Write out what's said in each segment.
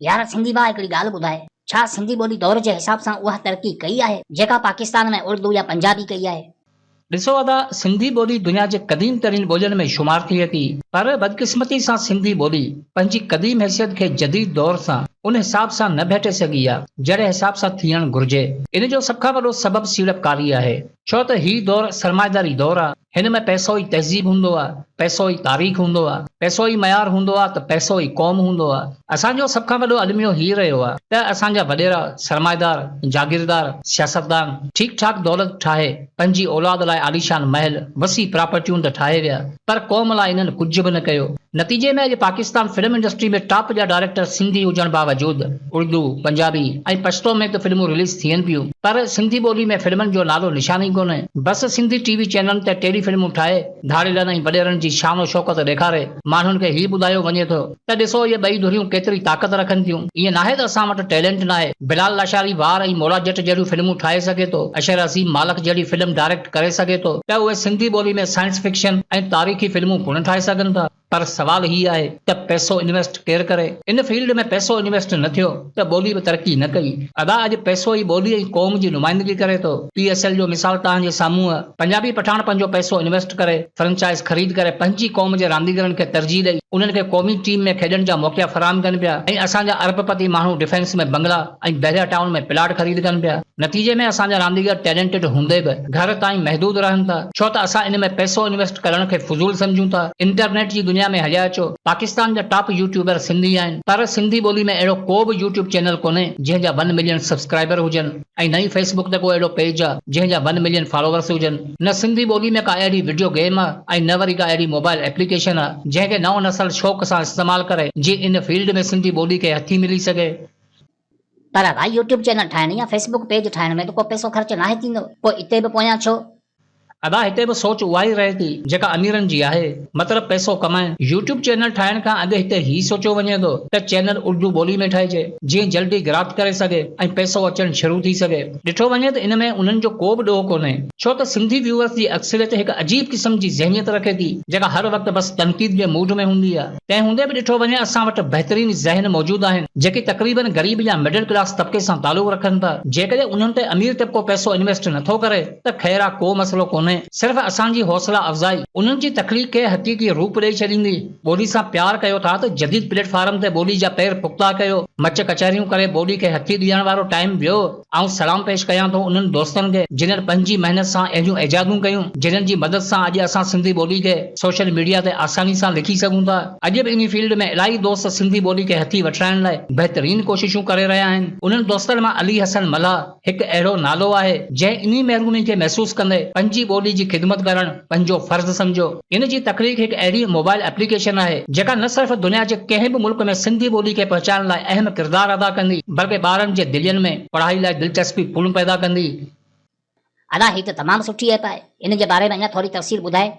يار سنڌي ڀاء هڪڙي ڳالهه ٻڌاء، ڇا سنڌي ٻولي دور جي حساب سان اها ترقي ڪئي آهي جيڪا پاڪستان ۾ اردو يا پنجابي ڪئي آهي؟ ڏسو ادا سنڌي ٻولي دنيا جي قديم ترين ٻولين ۾ شمار ٿئي ٿي پر بدقسمتي سان سنڌي ٻولي پنهنجي قديم حيثيت کي جديد دور سان ان حساب سان نه ڀيٽي سگهي آ جهڙي حساب سان ٿيڻ گهرجي. ان جو سڀ کان وڏو سبب سيڙپڪاري آهي ڇو ته هي دور سرمائيداري دور آ هن ۾ پئسو ئي تهذيب هوندو آ، پئسو ئي تاريخ هوندو آ، پئسو ئي معيار هوندو آ ته پئسو ئي قوم هوندو آ. اسان جو سڀ کان وڏو الميو هي رهيو آ ته اسان جا وڏيرا، سرمائيدار، جاگيردار، سياستدان ٺيڪ ٺاڪ دولت ٺاهي پنهنجي اولاد لاء عاليشان محل، وسيع پراپرٽيون ته ٺاهي ويا پر قوم لاء انهن ڪجهه به نه ڪيو. نتيجي ۾ اڄ پاڪستان فلم انڊسٽري ۾ ٽاپ جا ڊائريڪٽر سنڌي هجڻ باوجود اردو، پنجابي ۽ پشتو ۾ ته فلمون رليز ٿين پيون پر سنڌي ٻولي ۾ فلمن جو نالو نشان ئي ڪونهي. بس سنڌي ٽي وي چينلن تي ٽيلي فلمون ٺاهي ڌاڙيلن ۽ وڏيرن جي شان و شوڪت ڏيکاري ماڻهن کي هي ٻڌايو وڃي ٿو ته ڏسو اهي ٻئي ڌريون ڪيتري طاقت رکن ٿيون. ائين ناهي ته اسان وٽ ٽيلنٽ ناهي. بلال لاشاري وار ۽ مولا جٽ جهڙيون فلمون ٺاهي سگهي ٿو، اشر عظيم مالڪ جهڙي فلم ڊائريڪٽ ڪري سگهي ٿو ته اهي سنڌي ٻولي ۾ سائنس فڪشن ۽ تاريخي فلمون ڪونه ٺاهي سگهن ٿا. پر سوال هي آهي ته پئسو انويسٽ ڪير ڪري؟ ان فيلڊ ۾ پئسو انويسٽ نه ٿيو ته ٻولي به ترقي نه ڪئي. ادا اڄ پئسو ئي ٻولي ۽ قوم جي نمائندگي ڪري ٿو. پي ايس ايل جو مثال توهان جي سامهون آ. پنجابي پٺاڻ پنهنجو پئسو انويسٽ ڪري فرنچائز خريد ڪري پنهنجي قوم جي رانديگرن کي ترجيح ڏئي انهن کي قومي ٽيم ۾ کيڏڻ جا موقعا فراهم ڪن پيا ۽ اسان جا ارب پتي ماڻهو ڊفينس ۾ بنگلا ۽ بحريا ٽائون ۾ پلاٽ خريد ڪن پيا. نتيجي ۾ اسان جا رانديگر ٽيلنٽيڊ هوندي به گهر تائين محدود رهن ٿا ڇو ته اسان ان ۾ پئسو انويسٽ ڪرڻ کي فضول سمجهون ٿا. انٽرنيٽ جي دنيا ۾ هليا اچو پاڪستان جا ٽاپ يوٽيوبر سنڌي آهن پر سنڌي ٻولي ۾ اهڙو ڪو به يوٽيوب چينل ڪونهي جنهن جا ون ملين سبسڪرائبر هجن ۽ نه ئي فيسبوڪ تي ڪو اهڙو پيج آ جنهن جا ون ملين فالوورس هجن. نه سنڌي ٻولي ۾ ڪا اهڙي وڊيو گيم آ ۽ نه وري ڪا اهڙي موبائل ايپليڪيشن آ جنهن کي نئون نسل شوق سان استعمال ڪري جيئن ان فيلڊ ۾ سنڌي ٻولي کي هٿي ملي سگهي. پر ڀائي يوٽيوب چينل ٺاهڻ يا فيسبوڪ پيج ٺاهڻ ۾ ته ڪو پئسو خرچ ناهي ٿيندو پوء اتي به پويان ڇو؟ ادا هتي به سوچ اها ئي رهي ٿي جيڪا اميرن جي آهي مطلب پئسو ڪمائڻ. يوٽيوب چينل ٺاهڻ کان اڳ هتي هي سوچيو وڃي ٿو ته چينل اردو ٻولي ۾ ٺاهجي جيئن جلدي گراٿ ڪري سگهي ۽ پئسو اچڻ شروع ٿي سگهي. ڏٺو وڃي ته ان ۾ انهن جو ڪو به ڏوهه ڪونهي ڇو ته سنڌي ويوئرس جي اڪثريت هڪ عجيب قسم جي ذهنيت رکي ٿي جيڪا هر وقت بس تنقيد جي موڊ ۾ هوندي آهي. تنهن هوندي به ڏٺو وڃي اسان وٽ بهترين ذهن موجود آهن جيڪي تقريبن غريب يا مڊل ڪلاس طبقي سان تعلق رکن ٿا جيڪڏهن انهن تي امير طبقو پئسو انويسٽ نٿو ڪري ته خير آ ڪو مسئلو ڪونهي صرف اسان جي حوصلا افزائي انهن جي تخليق کي حقيقي روپ ڏئي ڇڏيندي. ٻولي سان پيار ڪيو ٿا ته جديد پليٽ فارم تي ٻولي جا پير پختا ڪيو مچ ڪچهريون ڪري ٻولي کي هٿي ڏيڻ وارو ٽائيم ويو. آئون سلام پيش ڪيان ٿو انهن دوستن کي جنھن پنھنجي محنت سان اهڙيون ايجادون ڪيون جنھن جي مدد سان اڄ اسان سنڌي ٻولي کي سوشل ميڊيا تي آساني سان لکي سگهون ٿا. اڄ به انهي فيلڊ ۾ الاهي دوست سنڌي ٻولي کي هٿي وٺرائڻ لاء بهترين ڪوششون ڪري رهيا آهن. انهن دوستن مان علي حسن ملاح هڪ اهڙو نالو آهي جنهن انهي محرومي کي محسوس ڪندي پنھنجي ٻولي جي خدمت ڪرڻ پنھنجو فرض سمجهيو. ان جي تخليق هڪ اهڙي موبائل ايپليڪيشن آهي، جيڪا نه صرف دنيا جي ڪنهن به ملڪ ۾ سنڌي ٻولي کي پهچائڻ لاء اهم ڪردار ادا ڪندي، بلڪه ٻارن جي دلين ۾ پڙهائي لاء دلچسپي پڻ پيدا ڪندي. ادا هي ته تمام سٺي ايپ آهي، ان جي باري ۾ اڃا ٿوري تفصيل ٻڌائي.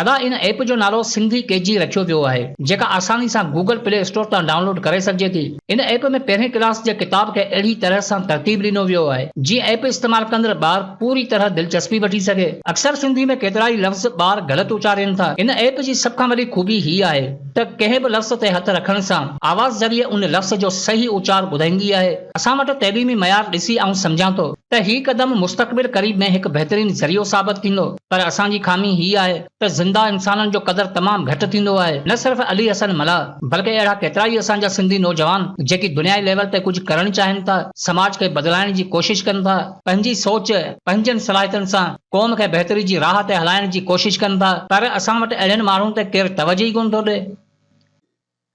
ادا ان ايپ جو نالو سنڌي ڪي جي رکيو ويو آهي، جيڪا آساني سان گوگل پلي اسٽور تان ڊائونلوڊ ڪري سگهجي ٿي. ان ايپ ۾ پهرين ڪلاس جي ڪتاب کي اهڙي طرح سان ترتيب ڏنو ويو آهي، جيئن ايپ استعمال ڪندڙ ٻار پوري طرح دلچسپي وٺي سگهي. اڪثر سنڌي ۾ ڪيترائي لفظ ٻار غلط اچارين ٿا. ان ايپ جي سڀ کان وڏي خوبي هي آهي ته ڪنهن به لفظ تي هٿ رکڻ سان آواز ذريعي ان لفظ جو صحيح اچار ٻڌائيندي آهي. اسان وٽ تعليمي معيار ڏسي آئون سمجهان ٿو ته هي قدم مستقبل قريب ۾ هڪ بهترين ذريعو ثابت ٿيندو پر اسان جي خامي هي آهي ته زنده انسانن جو قدر تمام گهٽ ٿيندو آهي. نه صرف علي حسن ملاح بلڪه اهڙا ڪيترائي اسان جا سنڌي نوجوان جيڪي دنيائي ليول تي ڪجهه ڪرڻ چاهين ٿا، سماج کي بدلائڻ جي ڪوشش ڪن ٿا، پنهنجي سوچ، پنهنجن صلاحيتن سان قوم کي بهتري جي راهه تي هلائڻ جي ڪوشش ڪن ٿا پر اسان وٽ اهڙن ماڻهن تي ڪير توجه ئي ڪونه ٿو ڏئي.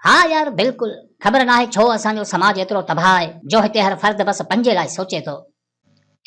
ها يار بلڪل، خبر ناهي ڇو اسان جو سماج ايترو تباهه آهي جو هتي هر فرد بس پنهنجي لاء سوچي ٿو.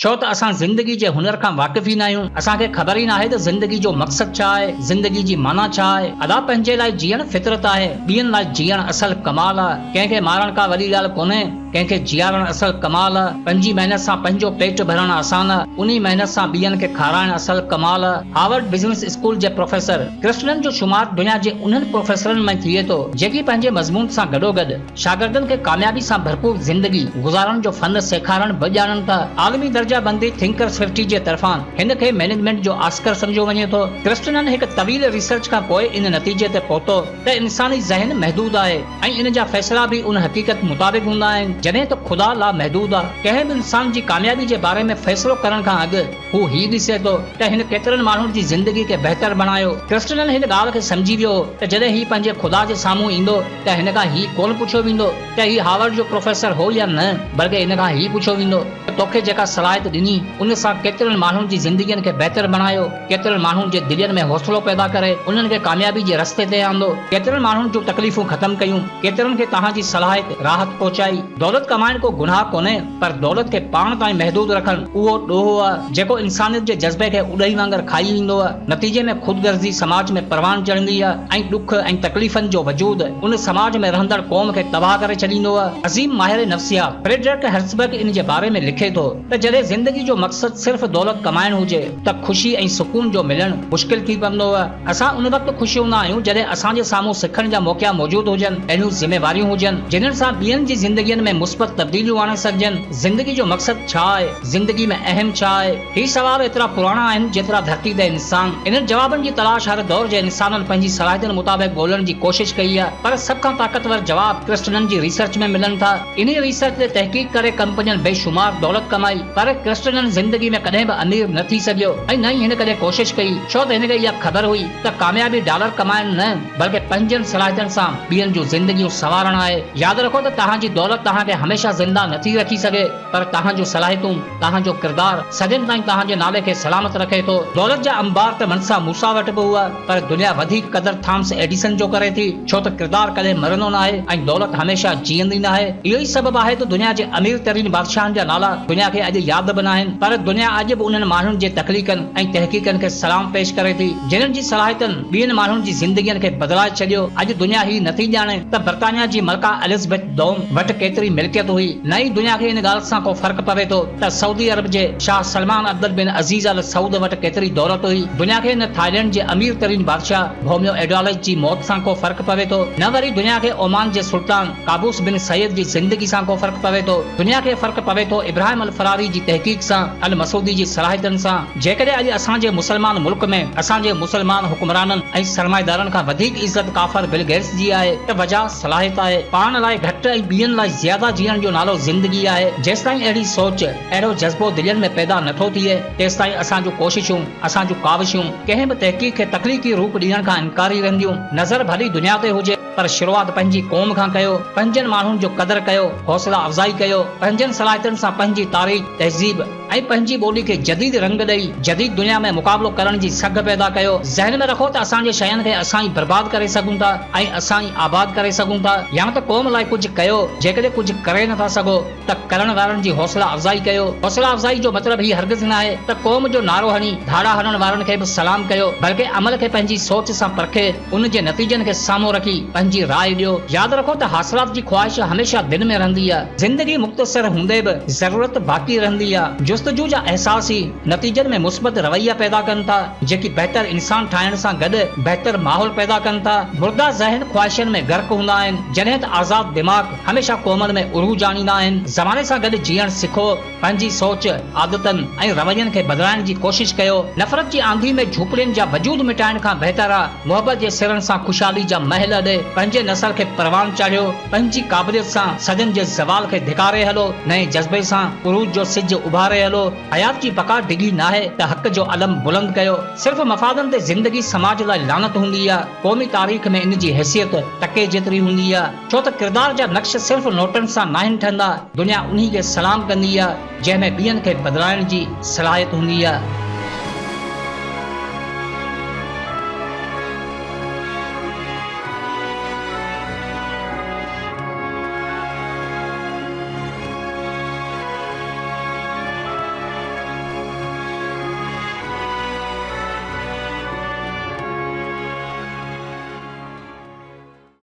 ڇو ته اسان زندگي جي هنر کان واقف ئي ناهيون، اسان کي خبر ئي ناهي ته زندگي جو مقصد ڇا آهي، زندگي جي معنيٰ ڇا آهي. ادا پنهنجي لاء جيئڻ فطرت آهي، ٻين لاء جيئڻ اصل ڪمال آهي. ڪنهن کي مارڻ ڪا وڏي ڳالهه ڪونهي، ڪنهن کي جيارڻ اصل ڪمال آ. پنهنجي محنت سان پنهنجو پيٽ ڀرڻ آسان آ، انهي محنت سان ٻين کي کارائڻ اصل ڪمال آ. هارورڊ بزنس اسڪول جي پروفيسر ڪرسٽنن جو شمار دنيا جي انهن پروفيسرن ۾ ٿئي ٿو، جيڪي پنهنجي مضمون سان گڏوگڏ شاگردن کي ڪاميابي سان ڀرپور زندگي گذارڻ جو فن سيکارڻ به ڄاڻن ٿا. عالمي درجه بندي ٿنڪرز ففٽي جي طرفان هن کي مئنيجمينٽ جو آسڪر سمجهيو وڃي ٿو. ڪرسٽنن هڪ طويل ريسرچ کان پوء ان نتيجي تي پهتو ته انساني ذهن محدود آهي ۽ ان جا فيصلا به ان حقيقت مطابق هوندا آهن، جڏهن ته خدا لامحدود آهي. ڪنهن به انسان جي ڪاميابي جي باري ۾ فيصلو ڪرڻ کان اڳ هو هي ڏسي ٿو ته هن ڪيترن ماڻهن جي زندگي کي بهتر بڻايو. ڪرسٽنن هن ڳالهه کي سمجهي ويو هو ته جڏهن هي پنهنجي خدا جي سامهون ايندو ته هن کان هي ڪونه پڇيو ويندو ته هي هارورڊ جو پروفيسر هو يا نه، بلڪه هن کان هي پڇيو ويندو ته توکي جيڪا صلاحيت ڏني ان سان ڪيترن ماڻهن جي زندگين کي بهتر بڻايو، ڪيترن ماڻهن جي دلين ۾ حوصلو پيدا ڪري انهن کي ڪاميابي جي رستي تي آندو، ڪيترن ماڻهن جون تڪليفون ختم ڪيون، ڪيترن کي توهان جي صلاحيت راحت پهچائي. دولت ڪمائڻ ڪو گناهه ڪونهي پر دولت کي پاڻ تائين محدود رکڻ اهو ڏوهه آهي جيڪو انسانيت جي جذبي کي اڏهي وانگر کائي ويندو آهي. نتيجي ۾ خود غرضي سماج ۾ پروان چڙهندي آهي ۽ ڏک ۽ تڪليفن جو وجود ان سماج ۾ رهندڙ قوم کي تباهه ڪري ڇڏيندو آهي. عظيم ماهر نفسيات فريڊرڪ هرزبرگ ان جي باري ۾ لکي ٿو ته جڏهن زندگي جو مقصد صرف دولت ڪمائڻ هجي ته خوشي ۽ سڪون جو ملڻ مشڪل ٿي پوندو آهي. اسان ان وقت خوش هوندا آهيون جڏهن اسان جي سامهون سکڻ جا موقعا موجود هجن، اهڙيون ذميواريون هجن جنھن سان ٻين جي زندگين ۾ مثبت تبديليون آڻي سگهجن. زندگي جو مقصد ڇا آهي؟ زندگي ۾ اهم ڇا آهي؟ هي سوال ايترا پراڻا آهن جيترا ڌرتي تي انسان. انهن جوابن جي تلاش هر دور جي انسانن پنهنجي صلاحيتن مطابق ڳولڻ جي ڪوشش ڪئي آهي پر سڀ کان طاقتور جواب ڪرسٽنن جي ريسرچ ۾ ملن ٿا. انهيء ريسرچ تي تحقيق ڪري ڪمپنين بي شمار دولت ڪمائي، پر ڪرسٽنن زندگي ۾ ڪڏهن به امير نه ٿي سگهيو ۽ نه ئي هن ڪڏهن ڪوشش ڪئي، ڇو ته هن کي اها خبر هئي ته ڪاميابي ڊالر ڪمائڻ نه، بلڪه پنهنجين صلاحيتن سان ٻين جون زندگيون سنوارڻ آهي. ياد رکو ته توهان جي دولت توهان کي هميشه زنده نه ٿي رکي سگهي، پر توهان جون صلاحيتون، توهان جو ڪردار صدين تائين توهان جي نالي کي سلامت رکي ٿو. دولت جا انبار ته منسا موسيٰ وٽ به هئا، پر دنيا وڌيڪ قدر ٿامس ايڊيسن جو ڪري ٿي، ڇو ته ڪردار ڪڏهن مرندو ناهي ۽ دولت هميشه جيئندي ناهي. اهو ئي سبب آهي ته دنيا جي امير ترين بادشاهن جا نالا دنيا کي اڄ ياد به ناهن، پر دنيا اڄ به انهن ماڻهن جي تخليقن ۽ تحقيقن کي سلام پيش ڪري ٿي، جنھن جي صلاحيتن ٻين ماڻهن جي زندگين کي بدلائي ڇڏيو. اڄ دنيا هي نٿي ڄاڻي ته برطانيا جي ملڪه الزبيٿ دوم وٽ ڪيتري ملڪيت هئي، نه ئي دنيا کي ان ڳالهه سان ڪو فرق پوي ٿو ته سعودي عرب جي شاهه سلمان عبدل بن عزيز ال سعود وٽ ڪيتري دولت هئي. دنيا کي نه ٿائلينڊ جي امير ترين بادشاهه ڀوميو ايڊالج جي موت سان ڪو فرق پوي ٿو، نه وري دنيا کي اومان جي سلطان قابوس بن سعيد جي زندگي سان ڪو فرق پوي ٿو. دنيا کي فرق پوي ٿو ابراهيم الفراري جي تحقيق سان، المسعودي جي صلاحيتن سان. جيڪڏهن اڄ اسان جي مسلمان ملڪ ۾ اسان جي مسلمان حڪمرانن ۽ سرمائيدارن کان وڌيڪ عزت ڪافر بل گيٽس جي آهي ته وجهه صلاحيت آهي. پاڻ لاء گهٽ ۽ ٻين لاء زياده جيئڻ جو نالو زندگي آهي. جيستائين اهڙي سوچ، اهڙو جذبو دلين ۾ پيدا نه ٿو ٿئي، تيستائين اسان جون ڪوششون، اسان جون ڪاوشون ڪنهن به تحقيق کي تخليقي روپ ڏيڻ کان انڪاري رهنديون. نظر ڀلي دنيا تي هجي، پر شروعات پنهنجي قوم کان ڪيو، پنهنجن ماڻهن جو قدر ڪيو، حوصلا افزائي ڪيو، پنهنجن صلاحيتن سان پنهنجي تاريخ، تهذيب ۽ پنهنجي ٻولي کي جديد رنگ ڏئي جديد دنيا ۾ مقابلو ڪرڻ جي سگهه پيدا ڪيو. ذهن ۾ رکو ته اسان جي شين کي اسان ئي برباد ڪري سگهون ٿا ۽ اسان ئي آباد ڪري سگهون ٿا. يا ته قوم لاء ڪجهه ڪيو، جيڪڏهن ڪجهه ڪري نٿا سگهو ته ڪرڻ وارن جي حوصلا افزائي ڪيو. حوصلا افزائي جو مطلب هي هرگز ناهي ته قوم جو نعرو هڻي ڌاڙا هڻڻ وارن کي به سلام ڪيو، بلڪه عمل کي پنهنجي سوچ سان پرکي ان جي نتيجن کي سامهون رکي پنهنجي راء ڏيو. ياد رکو ته حاصلات جي خواهش هميشه دل ۾ رهندي آهي. زندگي مختصر هوندي به ضرورت باقي رهندي آهي. جستجو جا احساس ئي نتيجن ۾ مثبت رويا پيدا ڪن ٿا، جيڪي بهتر انسان ٺاهڻ سان گڏ بهتر ماحول پيدا ڪن ٿا. مرده ذهن خواهشن ۾ غرق هوندا آهن، جڏهن ته آزاد دماغ هميشه قومن ۾ عروج آڻيندا آهن. زماني سان گڏ جيئڻ سکو. پنهنجي سوچ، عادتن ۽ روين کي بدلائڻ جي ڪوشش ڪيو. نفرت جي آنڌي ۾ جهوپڙين جا وجود مٽائڻ کان بهتر آ، محبت جي سرن سان خوشحالي جا محل اڏي، پنهنجي نسل کي پروان چاڙهيو، پنهنجي قابليت سان صدين جي زوال کي ڌڪاري هلو، نئين جذبي سان عروج جو سج اڀاري هلو. حيات جي بقا ڊگهي ناهي ته حق جو علم بلند ڪيو. صرف مفادن تي زندگي سماج لاء لعنت هوندي آ، قومي تاريخ ۾ ان جي حيثيت ٽڪي جيتري هوندي آ. ڇو ته ڪردار جا نقش صرف نوٽن سان ناهن ٺهندا، دنيا انهي کي سلام ڪندي آ، جنهن ۾ ٻين کي بدلائڻ جي صلاحيت هوندي آ.